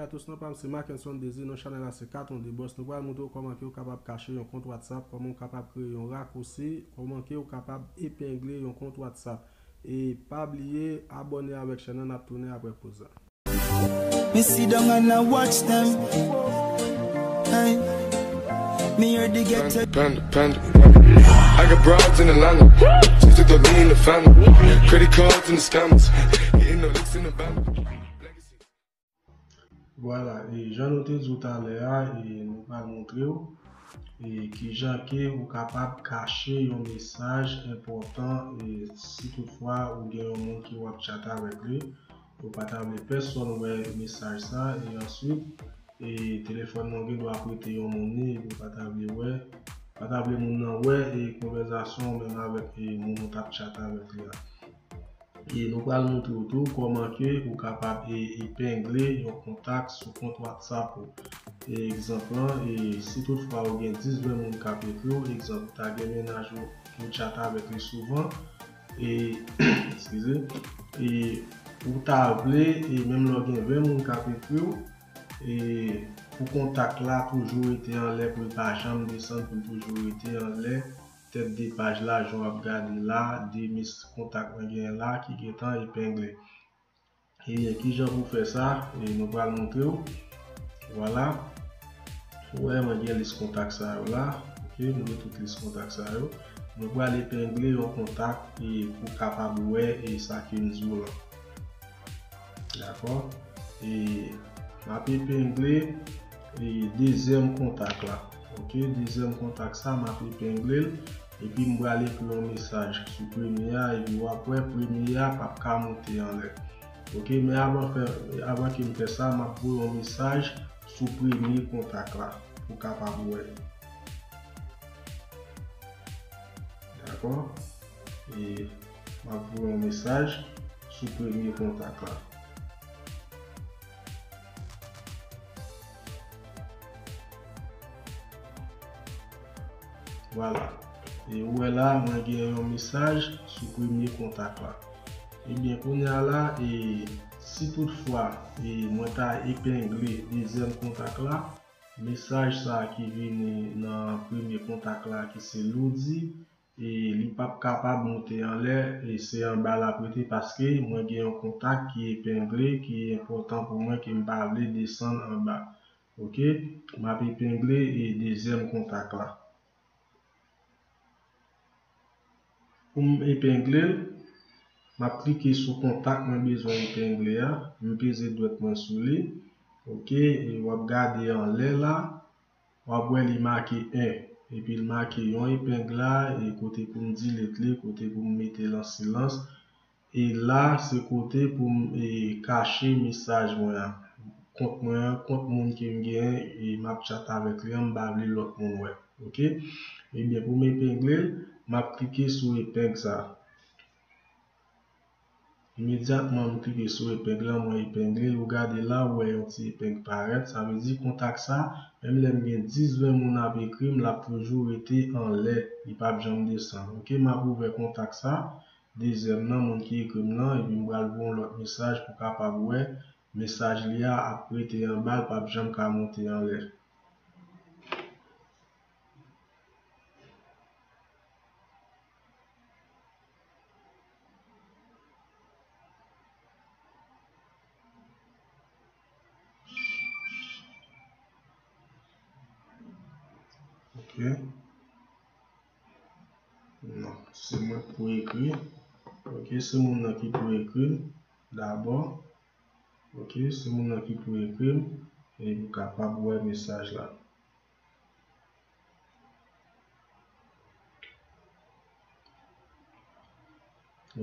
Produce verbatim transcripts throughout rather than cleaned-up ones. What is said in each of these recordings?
Tous, non pa m se Mackenson Désir, non chanèl la se Katon de Boss. Nou pral montre w kòman ke w kapab kache yon kont WhatsApp, kòman w kapab kreye yon rakousi, kòman ke w kapab epengle yon kont WhatsApp. E pa bliye abòne avèk chèn nan, n ap tounen apre poz la. Me sit down and I watch them. Hey. Me hear the ghetto. Panda, panda, panda. I got broads in Atlanta. Just took the lean in the family. Credit cards and the scammers. Hitting the licks in the van. Vwala, e jan nou te di w talè a, e nou pral montre w e kijan ke ou kapab kache yon mesaj enpòtan, e si toutfwa ou gen yon moun ke w ap tchat avèk li, ou pa ta vle pèsonn wè mesaj sa, e answit, e telefòn nan gen dwa prete yon moun li, epi ou pa ta vle wè, pa ta vle moun nan wè e konvèzasyon ou menm avèk e moun ou t ap tchat avèk li a. E nou pral montre w tou kòman ke ou kapab e, epengle yon kontak sou kont WhatsApp ou. E egzanp lan, e si toutfwa ou gen dis ven moun k ap ekri w, egzanp, ou ta gen mennaj ou, ou tchat avèk li souvan, e, eskize, e ou ta vle, e menm lè w gen ven moun k ap ekri w, e pou kontak la toujou rete anlè, pou l pa janm desann, pou l toujou rete anlè tèt de paj la, jan w ap gade la, de mis kontak mwen genyen la ki gentan epengle. Ebyen, kijan pou fè sa? E nou pral montre w. Vwala. Ou wè, mwen gen lis kontak sa yo la. Ok, mwen gen tout lis kontak sa yo. Mwen pral epengle yon kontak e pou kapab wè e sa ke m di w lan. Dakò? E m ap epengle e dezyèm kontak la. Ok, dezyèm kontak sa, m ap epengle l. Epi m pral ekri yon mesaj sou premye a, epi w ap wè premye a p ap ka monte anlè. Ok, men avan fè, avan ke m fè sa, m ap voye yon mesaj sou premye kontak la pou w kapab wè. Dakò? E m ap voye yon mesaj sou premye kontak la. Vwala. E ou wè la, mwen gen yon mesaj sou premye kontak la. Ebyen, kounye a la, e si toutfwa e mwen ta epengle dezyèm kontak la, mesaj sa a ki vini nan premye kontak la, ki se Loudy, e li p ap kapab monte anlè, e se anba l ap rete paske mwen gen yon kontak ki epengle, ki enpòtan pou mwen, ke m pa vle desann anba. Ok, m ap epengle e dezyèm kontak la. Pou m epengle l, m ap klike sou kontak mwen bezwen epengle a, m peze dwèt mwen sou li. Ok, e w ap gade anlè la, w ap wè li make en, epi l make yon epeng la, e kote pou m delete li, kote pou m mete l an silans. E la, se kote pou m, e, kache mesaj mwen an. Kont mwen an, kont moun ke m genyen, e m ap tchat avèk li an, m pa vle lòt moun wè. Ok? Ebyen, pou m epengle l, m ap klike sou epeng sa. Imedyatman m klike sou epeng lan, mwen epengle l. Ou gade la, ou wè yon ti epeng parèt. Sa vle di kontak sa, menm lè m gen dis, ven moun ap ekri m, l ap toujou rete anlè. Li p ap janm desann. Ok, m ap ouvè kontak sa. Dezyèm nan, moun ki ekri m nan, epi m pral voye yon lòt mesaj pou kapab wè mesaj li a ap rete anba, l p ap janm ka monte anlè. Ok. Non, se mwen k pou ekri. Ok, se moun nan ki pou ekri m dabò. Ok, se moun nan ki pou ekri m, e pou kapab wè mesaj la.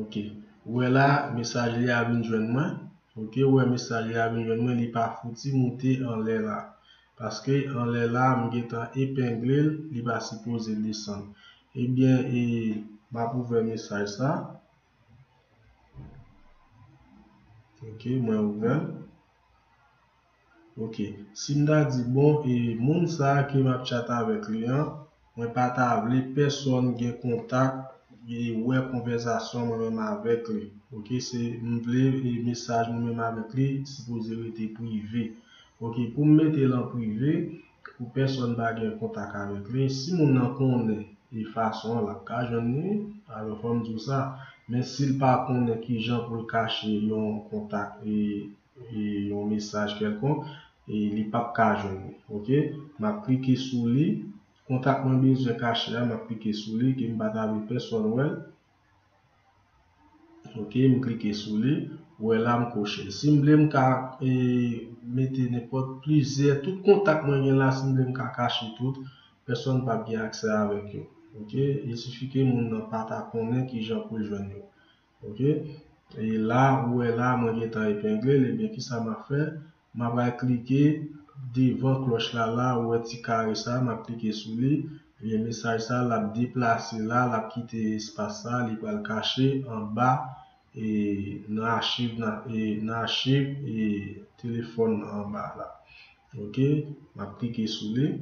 Ok. Ou wè la, mesaj li a vin jwenn mwen. Ok, ou wè mesaj li a vin jwenn mwen, li pa fouti moute anlè la. Paske anlè la, m gentan epengle l, li pa sipoze desann. Ebyen, e, m ap ouvè mesaj sa. Ok, mwen ouvè l. Ok. Si m ta di, bon, e moun sa a ke m ap tchat avèk li an, mwen pa ta vle pèsonn gen kontak e wè konvèsasyon mwen menm avèk li. Ok, se m vle e mesaj mwen menm avèk li sipoze rete prive. Ok, pou m mete l an prive, pou pèsonn pa gen kontak avèk li. Si moun nan konnen e fason an, l ap ka jwenn li, alò fò m di w sa. Men si l pa konnen kijan pou l kache yon kontak, e, e yon mesaj kèlkonk, e li p ap ka jwenn li. Ok? M ap klike sou li. Kontak mwen bezwen kache a, m ap klike sou li, ke m pa ta vle pèsonn wè l. Ok, m klike sou li. Ou wè la, m koche l. Si m vle, m ka, e, mete nenpòt plizyè, tout kontak mwen gen la, si m vle, m ka kache tout. Pèsonn p ap gen aksè avèk yo. Ok, il suffit ke moun nan pa ta konnen kijan pou l jwenn yo. Ok, e la, ou wè la, mwen gentan epengle l, ebyen, kisa m ap fè? M ap al klike devan klòch la, la, ou wè ti kare sa, m ap klike sou li. Ebyen, mesaj sa, l ap deplase la, l ap kite espas sa, li pral kache anba, e, nan achiv, nan, e, nan achiv, e, telefòn nan anba la. Ok, m ap klike sou li.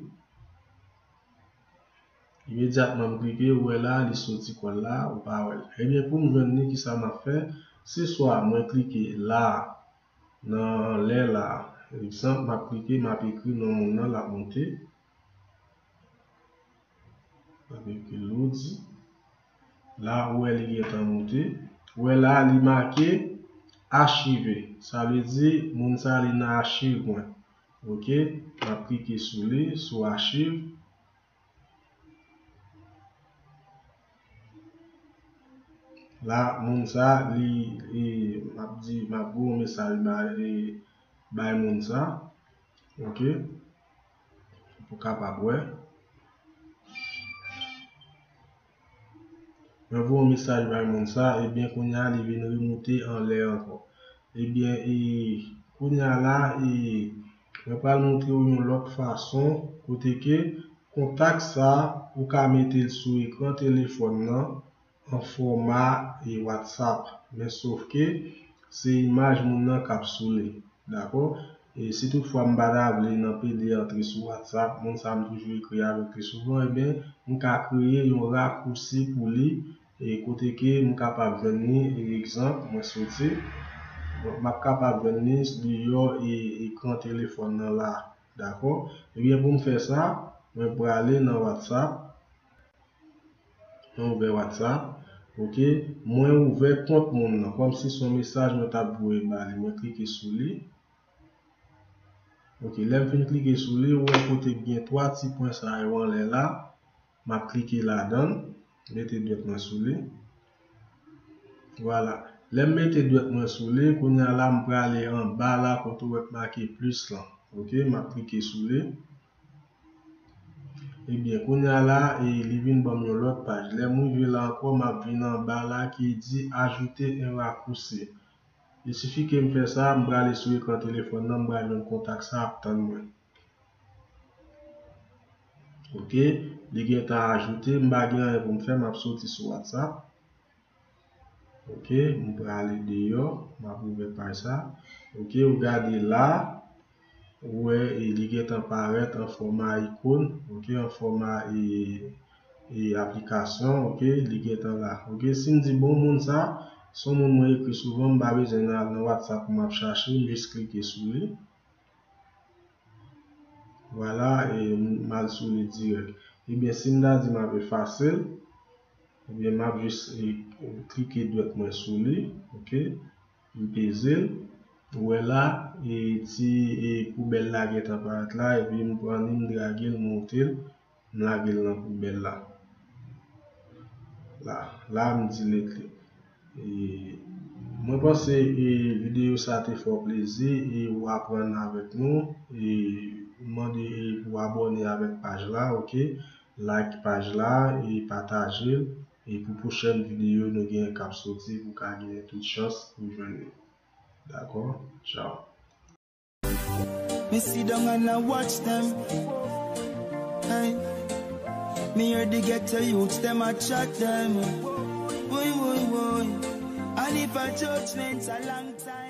Imedyatman m klike, ou wè la, li soti kò l la, ou pa wè l. Ebyen, pou m jwenn li, kisa m ap fè? Se swa mwen klike la, nan anlè la. Egzanp, m ap klike, m ap ekri non moun nan, l ap monte. M ap ekri Loudy. La, ou wè li gentan monte. Ou wè la, li make achive. Sa vle di, moun sa, li nan achiv mwen. Ok, m ap klike sou li, sou achiv. La, moun sa, li, e, m ap di, m ap voye yon mesaj bay, e, bay moun sa. Ok? Pou kapab wè. Mwen voye yon mesaj bay moun sa, ebyen, kounye a, li vin remoute anlè ankò. Ebyen, e, kounye a la, e, mwen pral montre w yon lòt fason, kote ke kontak sa, ou ka mete l sou ekran telefòn nan, an fòma, e, WhatsApp. Men sof ke se imaj moun nan k ap sou li. Dakò? E si toutfwa m pa ta vle nan pede antre sou WhatsApp, moun sa m toujou ekri avèk li souvan, ebyen, m ka kreye yon rakousi pou li, e kote ke m kapab jwenn li, e egzanp, mwen soti, m ap kapab jwenn li deyò e ekran telefòn nan la. Dakò? Ebyen, pou m fè sa, mwen prale nan WhatsApp. Mwen ouvè WhatsApp. Ok. Mwen ouvè kont moun nan. Kòmsi se yon mesaj mwen t ap voye ba li. Mwen klike sou li. Ok. Lè m fin klike sou li, ou wè kote k gen twa ti pwen sa yo anlè la. M ap klike ladan l. Mete dwèt mwen sou li. Vwala. Lè m mete dwèt mwen sou li, kounye a la, m prale anba la, kote w wè k make plis lan. Ok. M ap klike sou li. Ebyen, kounye a la, e, li vin ban m yon lòt paj. Lè m rive la ankò, m ap vin anba la ki di ajouter un raccourci. Il suffit ke m fè sa, m prale sou ekran telefòn nan, m pral jwenn kontak sa ap tann mwen. Ok, li gentan ajoute, m pa gen anyen pou m fè, m ap soti sou WhatsApp. Ok, m prale deyò, m ap ouvè paj sa. Ok, ou gade la, ou wè, e, li gentan parèt an fòma ikòn, ok, an fòma, e, e, aplikasyon, ok, li gentan la. Ok, si m di bon moun sa, se yon moun mwen ekri souvan, m pa bezwen nan, nan WhatsApp pou m ap chache, m jis klike sou li. Vwala, e m al sou li dirèk. Ebyen, si m ta di m ap efase l, ebyen, m ap jis, e, klike dwèt mwen sou li, ok? M peze l. Ou wè la, e, ti, e, poubèl la gentan parèt la, epi m pran li, m drage l, monte l, m lage l nan poubèl la. La, la, m delete li. E, mwen panse, e, videyo sa te fè w plezi e ou aprann avèk nou. E, m mande, e, pou w abòne avèk paj la, ok? Like paj la e pataje l. E pou pwochèn videyo nou gen k ap soti, pou ka gen tout chans pou jwenn li. Dakò? Tchaw. Me sit down and a watch dem. Hey. Me hear di ghetto youths dem a chat dem. Woy, woy, woy. And if a judgment a long time.